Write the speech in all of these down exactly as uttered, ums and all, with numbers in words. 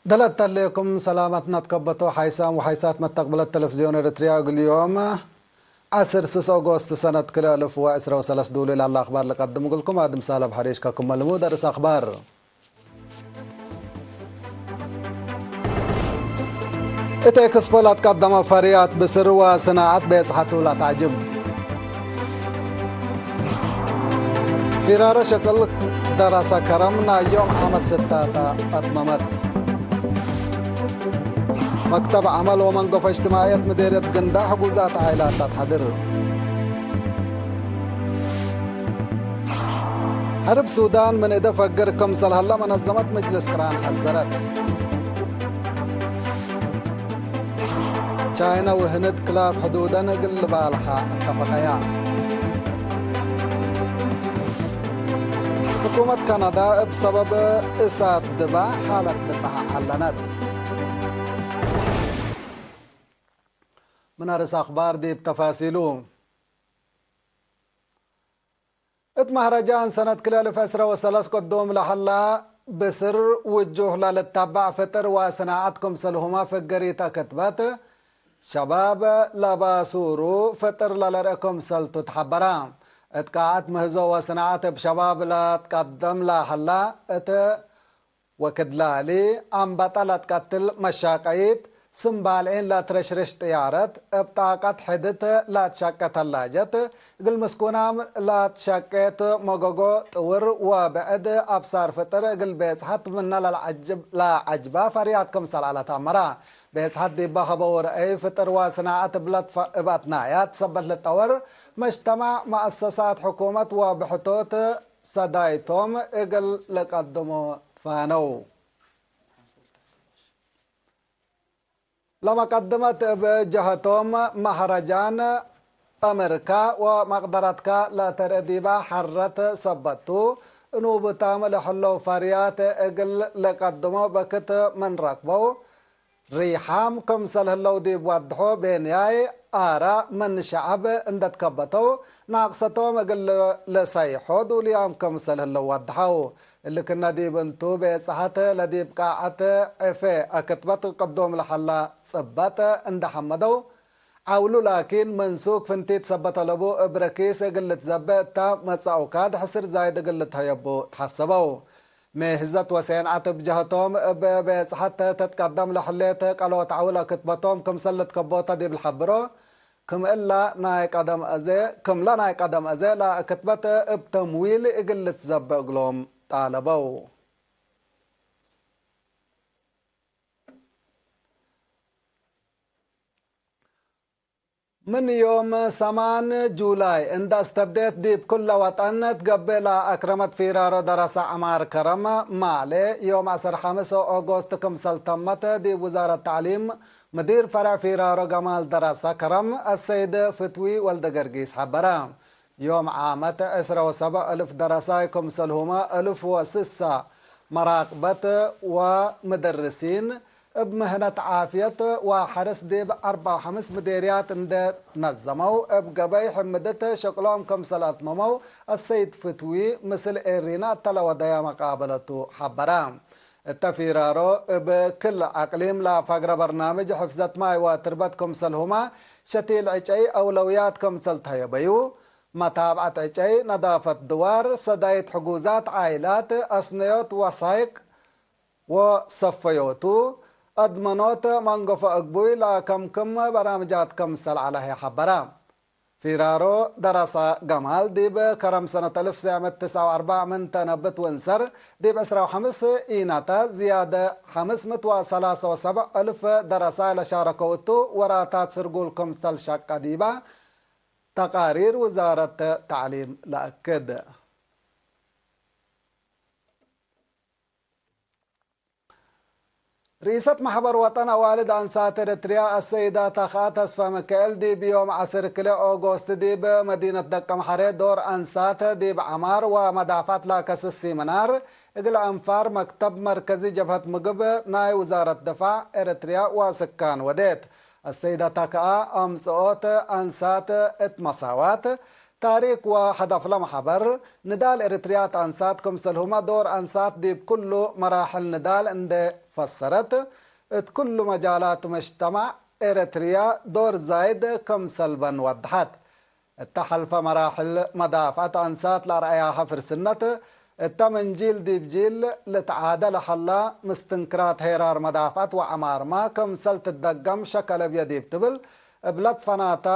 ደለት ተሌኩም ሰላመትነ ትከበቶ ሓይሳም ወሓይሳት መተቅብለት ተለፍዝዮን ኤረትርያ፣ እግል ዮም ዐስር ስስ ኦጎስት ሰነት ክልኤ አልፍ ወዕስረ ወሰለስ ዱሉይ ለሀለ አክባር ልቀድም እግልኩም። አድም ሳለብ ሐሪሽ ከክመ ልሙድ አርእስ አክባር። እት ኤክስፖ ለትቀደመ ፈርያት ብስር ወሰናዐት ቤጽሐቱ ለተዕጅብ። ፊራረ ሸቅል ደረሰ ከረም ናይ ዮም ዓመት ስታታ አትመመት። መክተብ ዐመል ወመንገፎ እጅትማዕየት ምዴርየት ግንዳዕ ሕጉዛት ዓኢላት ለትሐድር። ሐርብ ሱዳን ምን እደ ፈግር ክምሰል ሀለ መነዘመት ምጅልስ ቅራን ሐዘረት። ቻይነ ወህንድ ክላፍ ሕዱደን እግል ልባልሐ እተፈቀያ። ሕኩመት ካናዳ እብ ሰበብ እሳት ድባሕ ሓለት ብጽሐ ዐለነት። ምን አርእስ አክባር ዲብ ተፋሲሉ። እት መህረጃን ሰነት ክልኤ አልፍ ዕስረ ወሰለስ ቅዱም ለሀላ ብስር ውጁህ ለልታባዕ ፍጥር ወሰናዐት ክምሰልሁመ ፍግሪት አክትበት ሸባብ ለባሱሩ ፍጥር ለልርእ ክምሰልቱ ተሐበረ። እት ቃዐት ምህዞ ወሰናዐት እብ ሸባብ ለትቀደም ለሀላ እት ወክድላሊ አንበጠ ለትቀትል መሻቀይት፣ ስምባልዒን ለትረሽርሽ ጥያረት፣ እብ ጣቀት ሕድት ለትሸቄ ተላጀት፣ እግል ምስኩናም ለትሸቄት መጎጎ ጥውር ወብዕድ አብሳር ፍጥር እግል ቤጽሐት ምነ ለልዐጅብ-፣ ለዐጅበ ፈርያት ክምሰል ዐለት አመረ። ቤጽሐት ዲበ ሀበው ረአይ ፍጥር ወስናዐት እብ ለትፈ-፣ እብ አትናያት ሰበት ልጠወር፣ መጅተማዕ፣ መአሰሳት ሕኩመት ወብሕቶት ሰዳይቶም እግል ልቀድሞ ትፋነው። ለመቀድመት እብ ጀሀቶም፣ መሀረጃን አምርካ ወመቅደረትካ ለተርእ ዲበ ሐረት ሰበት ቱ፣ እኑብታም ለህለው ፈርያት እግል ልቀድሞ በክት ምን ረክበው፣ ሪሓም ክምሰል ህለው ዲብ ወድሖ፣ ቤንያይ አራእ ምን ሸዐብ እንደ ትከበተው፣ ናቅሰቶም እግል ለሰይሖ ዱልያም ክምሰል ህለው ወድሐው። እሊ ክነ ዲብ እንቱ፣ ቤጽሐት ለዲብ ቃዐት ዕፌ አክትበት ቅዶም ለሀላ ጽበጥ እንደ ሐመደው፣ ዐውሉ ላኪን፣ መንሱክ ፍንቲት ሰበት አለቡ፣ እብ ረኪስ እግል ልትዘበ እታ መጽአውካ፣ ድሕስር ዛይድ እግል ልትሀየቡ ተሐሰበው። ሜህዘት ወሴንዐት እብ ጀህቶም፣ እብ ቤጽሐት ተትቀደም ለህሌት ቀሎት ዐውል አክትበቶም ክምሰል ልትከቦተ ዲብ ለሐብሮ፣ ክም እላ ናይ ቀደም አዜ፣ ክምለ ናይ ቀደም አዜ ለአክትበት እብ ተምዊል እግል ልትዘበ እግሎም ጣለበው። ምን ዮም ሰማን ጁላይ እንደ አስተብዴት፣ ዲብ ኩለ ወጠን ትገብእ ለአክረመት ፊራሮ ደረሰ ዐማር ከረም ማሌ፣ ዮም ዐሰር ሐምስ ኦጎስት ክምሰል ተመት፣ ዲብ ውዛረት ተዕሊም፣ ምዲር ፈረዕ ፊራሮ ገማል ደረሰ ከረም፣ አሰይድ ፍትዊ ወልደገርጊስ ሐበረ። ዮም ዓመት ዕስረ ወሰብዕ እልፍ ደረሳይ ክምሰልሁመ እልፍ ወስሳ መራቅበት ወምደርሲን እብ ምህነት ዓፍየት ወሐርስ ዲብ አርበዕ ወሐምስ ምዴርያት እንዴ ነዘመው፣ እብ ገበይ ሕምድት ሸቅሎም ክምሰል አትመመው፣ አሰይድ ፍትዊ ምስል ኤሪና እተ ለወደየ መቃበለቱ ሐበረ። እተ ፊራሮ እብ ክል አቅሊም ለፈግረ በርናምጅ ሕፍዘት ማይ ወትርበት ክምሰልሁመ ሸቲል ዕጨይ አውለውያት ክምሰል ተሀየበዩ። መታብዐት ዕጨይ፣ ነዳፈት ድዋር፣ ሰዳይት ሕጉዛት ዓይላት፣ አስነዮት ወሳይቅ ወሰፈዮቱ፣ አድመኖት መንገፎ እግቡይ ለአከምክም በራምጃት ክምሰል ዐለ ህይ ሐበረ። ፊራሮ ደረሰ ገማል ዲብ ከረም ሰነት አልፍ ትስዕ ምእት ትስዕ ወአርበዕ ምን ተነብት ወእንሰር ዲብ ዕስራ ወሐምስ ኢናተ ዝያደ ሐምስ ምእት ወሰላሰ ወሰብዕ አልፍ ደረሳይ ለሻረከው እቱ ወራታት ስርጉል ክምሰል ሸቀ ዲበ ተቃሪር ውዛረት ተዕሊም ለአክድ። ርኢሰት መሕበር ወጠን አዋልድ አንሳት ኤረትርያ አሰይዳ ተኽአ ተስፋ ሚካኤል ዲብ ዮም ዐስር ክልኤ ኦጎስት ዲብ መዲነት ደቀምሐሬ ዶር አንሳት ዲብ ዐማር ወመዳፍዐት ለከስስ ሲምናር እግል አንፋር መክተብ መርከዚ ጀብሀት ምግብ ናይ ውዛረት ድፋዕ ኤረትርያ ወስካን ወዴት። አሰይዳ ተክአ አምጽኦት አንሳት እት መሳዋት፣ ታሪክ ወሀደፍ ለመሐበር፣ ንዳል ኤረትርያት አንሳት ክምሰልሁመ ዶር አንሳት ዲብ ኩሉ መራሕል ንዳል እንዴ ፈሰረት፣ እት ኩሉ መጃላት መጅተማዕ ኤረትርያ ዶር ዛይድ ክም ሰልበን ወደሐት። እተ ሐልፈ መራሕል መዳፍዐት አንሳት ለአርአያሀ ፍርስነት፣ እተ ምን ጂል ዲብ ጂል ልትዓደ ለሀላ ምስትንክራት ሄራር መዳፍዐት ወዐማርመ ክምሰል ትደገም ሸከ ለብየ ዲብ ትብል፣ እብ ለትፈናተ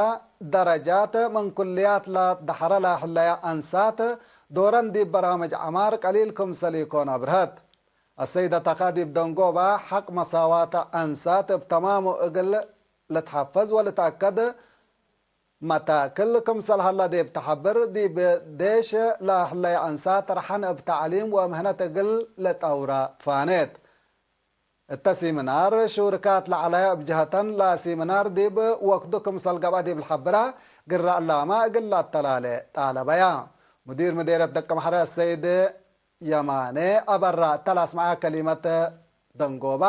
ደረጃት ምን ኩልያት ለደሐረ ለህለየ አንሳት፣ ዶረን ዲብ በራምጅ ዐማር ቀሊል ክምሰል ኢኮን አብርሀት። አሰይደ ተካ ዲብ ደንጎባ ሐቅ መሳዋተ አንሳት እብ ተማሙ እግል ልትሐፈዝ ወልትአከድ መታክል ክምሰል ሀላ ዲብ ተሐብር፣ ዲብ ዴሽ ለህለየ አንሳት ረሐን እብ ተዕሊም ወምህነት እግል ልጠውረ ትፋኔት። እተ ሲምናር ሹርካት ለዐለየ እብ ጀሀተን፣ ለሲምናር ዲብ ወክዱ ክምሰል ገብአ ዲብ ለሐብራ፣ ግረ እላመ እግል ለአተላሌ ጣለበያ። ሙዲር ምዴርየት ደቀምሐረ አሰይድ የማኔ አበራ እተ ለአስመዐ ከሊመት ደንጎባ፣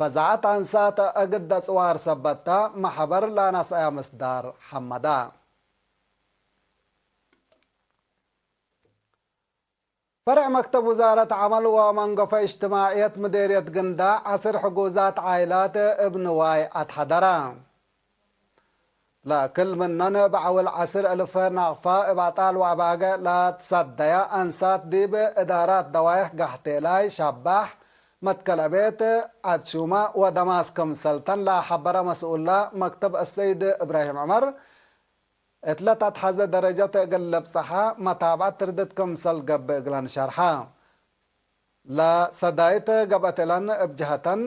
ፈዛዐት አንሳት እግል ደጽዋር ሰበት ተ፣ መሐበር ለአነስአያ ምስዳር ሐመዳ። ፈርዕ መክተብ ውዛረት ዐመል ወመንገፎ እጅትማዕየት ምዴርየት ግንዳዕ ዐስር ሕጉዛት ዓይላት እብ ንዋይ አትሐደረ። ለክል ምኖን እብ ዐውል ዐስር እልፍ ናቅፋ እብ አጣል ወአባገ ለትሰደየ አንሳት ዲብ እዳራት ደዋይሕ ጋሕቴላይ፣ ሸባሕ፣ መትከል አቤት፣ ዐድ ሹመ ወደማስ ክምሰልተን ለሐበረ መስኡለ መክተብ አሰይድ እብራሂም ዑመር፣ እት ለተትሐዘ ደረጀት እግል ልብጸሐ መታብዐት ትርድት ክምሰል ገብእ እግለን ሸርሐ። ለሰዳይት ገብአት እለን እብ ጀሀተን፣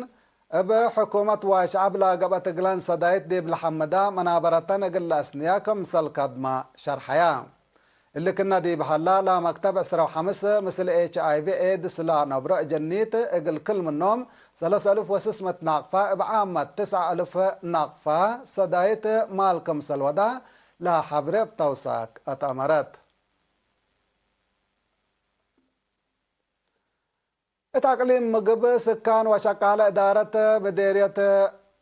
እብ ሕኩመት ወሸዐብ ለገብአት እግለን ሰዳይት ዲብ ለሐምዳ መናበረተን እግል ለአስንያ ክምሰል ከድመ ሸርሐያ። እሊ ክነ ዲብ ሀላ፣ ለመክተብ ዕስራ ወሐምስ ምስል ኤች አይ ቪ ኤድስ ለነብሮ እጀኒት እግል ክል ምኖም ሰለስ አልፍ ወስስ ምእት ናቅፋ፣ እብ ዓመት ትስዐ አልፍ ናቅፋ ሰዳይት ማል ክምሰል ወዳ ለሐብሬ እብ ተውሳክ አትአመረት። እት አቅሊም ምግብ፣ ስካን ወሸቃለ እዳረት ምዴርየት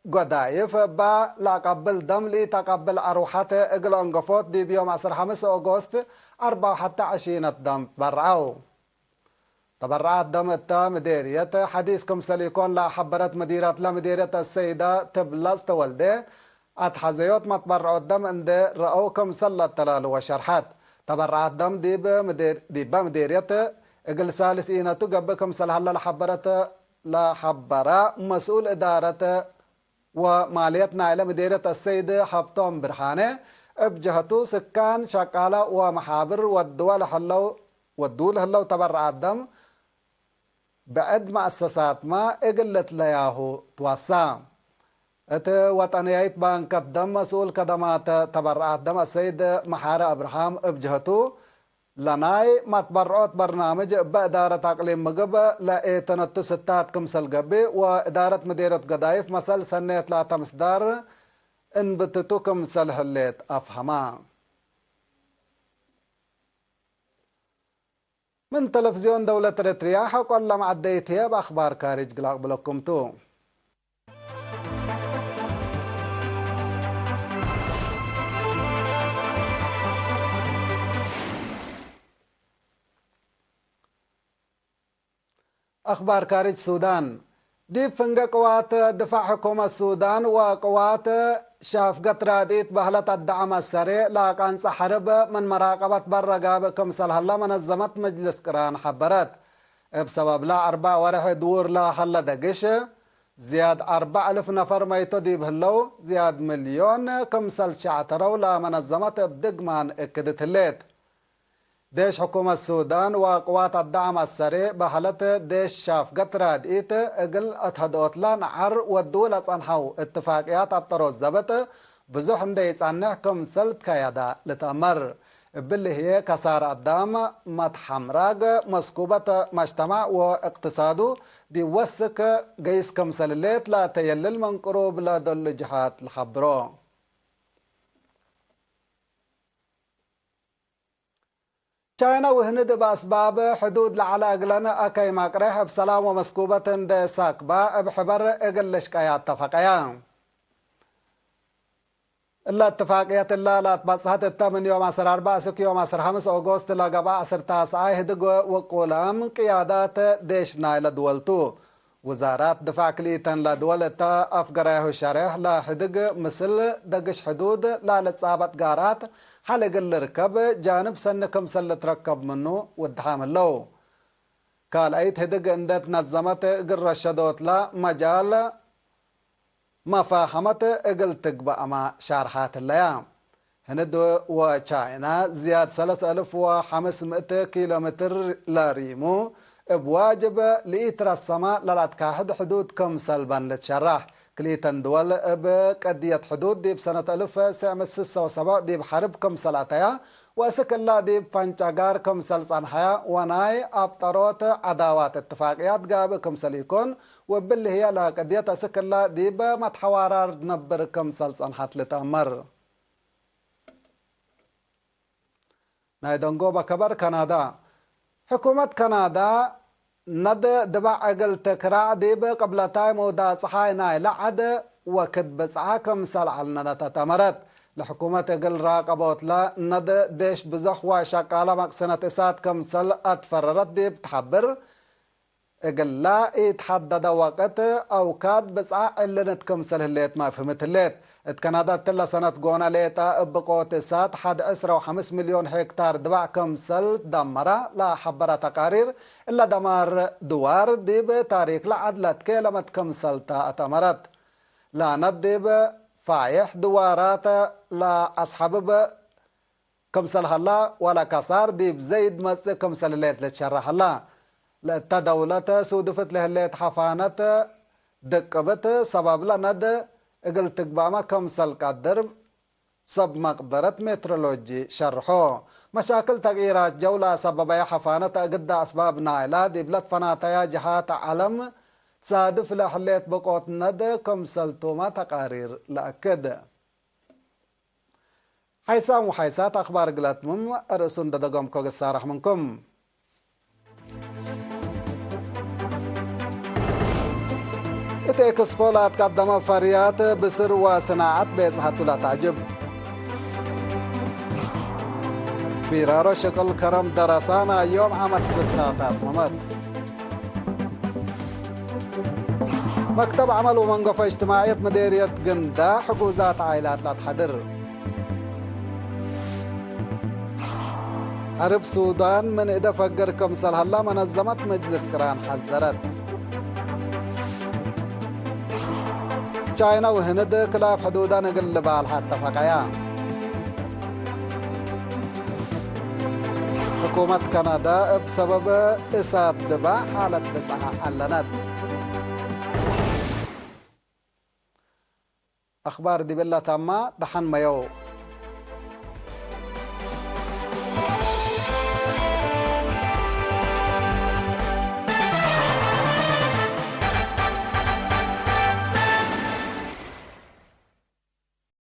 ገዳይፍ እባ ለአቀብል ደም ለኢተቀብል አርወሐት እግል አንገፎት ዲብ ዮም ዐስር ሐምስ ኦጎስት አርበዕ ወሐተ ዐሺነት ደም ትበርዐው። ተበርዓት ደም እተ ምዴርየት ሐዲስ ክምሰል ኢኮን ለአሐበረት ምዲረት ለምዴርየት አሰይደ ትብለጽ ተወልዴ፣ አትሐዘዮት መትበርዖት ደም እንዴ ረአው ክምሰል ለአተላልወ ሸርሐት። ተበርዓት ደም ዲብ ምዴር-፣ ዲበ ምዴርየት እግል ሳልስ ኢነቱ ገብእ ክምሰል ሀለ ለሐበረት፣ ለሐበረ መስኡል እዳረት ወማልየት ናይለ ምዴርየት አሰይድ ሀብቶም ብርሃኔ፣ እብ ጀሀቱ ስካን፣ ሸቃለ ወመሓብር ወድወ ለሀለው፣ ወድዉ ለህለው ተበርዓት ደም፣ ብዕድ መአሰሳትመ እግል ልትለያሁ ትወሳ። እት ወጠንያይት ባንከት ደም መስኡል ከደማት ተበርዓት ደም አሰይድ መሓሪ አብርሃም እብ ጀህቱ፣ ለናይ መትበርዖት በርናምጅ እበ እዳረት አቅሊም ምግብ ለኤተነቱ ስታት ክምሰል ገብእ ወእዳረት ምዴርየት ገዳይፍ መሰል ሰኔት ላተ ምስዳር እንብትቱ ክምሰል ህሌት አፍሀማ። ምን ተለፍዝዮን ደውለት ኤረትርያ ሐቆለ መዐደይት ህዬ እብ አክባር ካርጅ ግል አቅብለኩም ቱ። አክባር ካርጅ ሱዳን። ዲብ ፍንገ ቅዋት ድፋዕ ሕኩመት ሱዳን ወቅዋት ሻፍገት ራድኢት በህለት አዳዓም አሰሬ ለአቃንጸ ሐርብ ምን መራቀበት በረ ጋብእ ክምሰል ሀለ መነዘመት መጅልስ ቅራን ሐበረት። እብ ሰበብለ አርበዕ ወርሕ ድውር ለሀለ ደግሽ፣ ዝያድ አርበዕ አልፍ ነፈር መይቶ ዲብ ህለው፣ ዝያድ ምልዮን ክምሰል ሸዕተረው ለመነዘመት እብ ድግማን እክድት ህሌት። ዴሽ ሕኩመት ሱዳን ወቅዋት አዳዓም አሰሬ በህለት ዴሽ ሻፍገት ራድኢት እግል አትሀድኦትለ ነዓር ወድዉ ለጸንሐው እትፋቅያት አብጠሮት ዘብጥ ብዙሕ እንዴ ኢጸንሕ ክምሰል ትከየደ ልትአመር። እብሊ ህዬ ከሳር አዳም፣ መትሐምራግ፣ መስኩበት መጅተማዕ ወእቅትሳዱ ዲብ ወስክ ገይስ ክምሰል ሌት ለአተየልል ምን ቅሩብ ለደሉ ጅሃት ለሐብሮ። ቻይና ወህንድ እብ አስባብ ሕዱድ ለዐለ እግለን አከይ ማቅሬሕ እብ ሰላም ወመስኩበት እንዴ ሳክባ እብ ሕበር እግል ልሽቀያ አተፈቀያ። እለ እትፋቅየት እለ ለአትበጽሐት እተ ምን ዮም ዐስር አርበዕ እስክ ዮም ዐስር ሐምስ ኦጎስት ለገብአ ዐስር ታስዓይ ህድግ ውቁለም ቅያዳት ዴሽ ናይለ ድወል ቱ። ውዛራት ድፋዕ ክልኢተን ለድወል እተ አፍገራያሁ ሸሬሕ ለህድግ ምስል ደግሽ ሕዱድ ላለትጻበጥ ጋራት ሐል እግል ልርከብ ጃንብ ሰኒ ክምሰል ልትረከብ ምኑ ውድሓም ህለው። ካልአይት ህድግ እንዴ ትነዘመት እግል ረሸዶትለ መጃል መፋሀመት እግል ትግበአመ ሻርሓት ህለያ። ህንድ ወቻይና ዝያድ ሰለስ አልፍ ወሐምስ ምእት ኪሎ ሜትር ለሪሙ፣ እብ ዋጅብ ለኢትረሰመ ለለአትካሕድ ሕዱድ ክምሰል በን ልትሸራሕ። ክልኢተን ድወል እብ ቅድየት ሕዱድ ዲብ ሰነት አልፍ ትሰዕ ምእት ስሰ ወሰብዕ ዲብ ሐርብ ክምሰል አተያ፣ ወእስክ እላ ዲብ ፈንጨጋር ክምሰል ጸንሐያ ወናይ አብጠሮት ዐዳዋት እትፋቅያት ጋብእ ክምሰል ኢኮን፣ ወእብሊ ህዬ ለቅድየት እስክ እላ ዲብ መትሐዋራር ነብር ክምሰል ጸንሐት ልትአመር። ናይ ደንጎበ ከበር ከናዳ። ሕኩመት ከናዳ ነድ ድበዕ እግል ትክራዕ ዲብ ቅብለታይ መውዳጽሓይ ናይለ ዐድ ወክድ ብጽዓ ክምሰል ዐልነነት አተመረት። ለሕኩመት እግል ራቀቦትለ ነድ ዴሽ ብዞሕ ወሸቃለ መቅሰነት እሳት ክምሰል አትፈረረት ዲብ ተሐብር፣ እግላ ኢትሐደደ ወቅት አውካድ ብጽዓ ዕልንት ክምሰል ህሌትመ አፍህምት ህሌት። እት ከናዳ እትለ ሰነት ጎነ ሌጠ እብ ቆት እሳት ሐድ ዕስረ ወሐምስ ሚልዮን ሄክታር ድባዕ ክምሰል ደመረ ለሐበረ ተቃሪር፣ እለ ደማር ድዋር ዲብ ታሪክ ለዐድ ለትኬለመት ክምሰል ተ አተመረት። ላነት ዲብ ፋይሕ ድዋራት ለአስሐብብ ክምሰል ሀላ፣ ወለከሳር ዲብ ዘይድ መጽእ ክምሰል ህሌት ልትሸረሕ ሀላ። ለእተ ደውለት ሱድፍት ለህሌት ሐፋነት ድቅብት ሰበብ ለነድ እግል ትግበእመ ክምሰል ቀድር ሰብ መቅደረት ሜትሮሎጂ ሸርሖ። መሻክል ተግኢራት ጀው ለአሰበበየ ሐፋነት እግደ አስባብ ናይላ ዲብ ለትፈናተያ ጀሃት ዐለም ትሳድፍ ለህሌት ብቆት ነድ ክምሰልቱመ ተቃሪር ለአክድ። ሓይሳም ወሓይሳት አኽባር እግል አትምም፣ ርእሱ እንደ ደገምኮ እግል ሳረሕ ምንኩም። እት ኤክስፖ ለአትቀደመ ፈርያት ብስር ወስናዐት ቤጽሐቱ ለተዕጅብ። ፊራሮ ሽቅል ከረም ደረሳና ዮም ዓመት ስታታት መመት። መክተብ ዐመል ወመንገፎ እጅትማዕየት ምዴርየት ግንዳሕ ጉዛት ዓኢላት ለአትሐድር። ሐርብ ሱዳን ምን እደ ፈግር ክምሰል ሀላ መነዘመት መጅልስ ቅራን ሐዘረት። ቻይና ወህንድ ክላፍ ሕዱዳን እግል ልባልሐ አተፈቀያ። ሕኩመት ከናዳ እብ ሰበብ እሳት ድባዕ ሓለት ብጽዓ ዐለነት። አኽባር ዲብለ ታማ ደሐን መየው።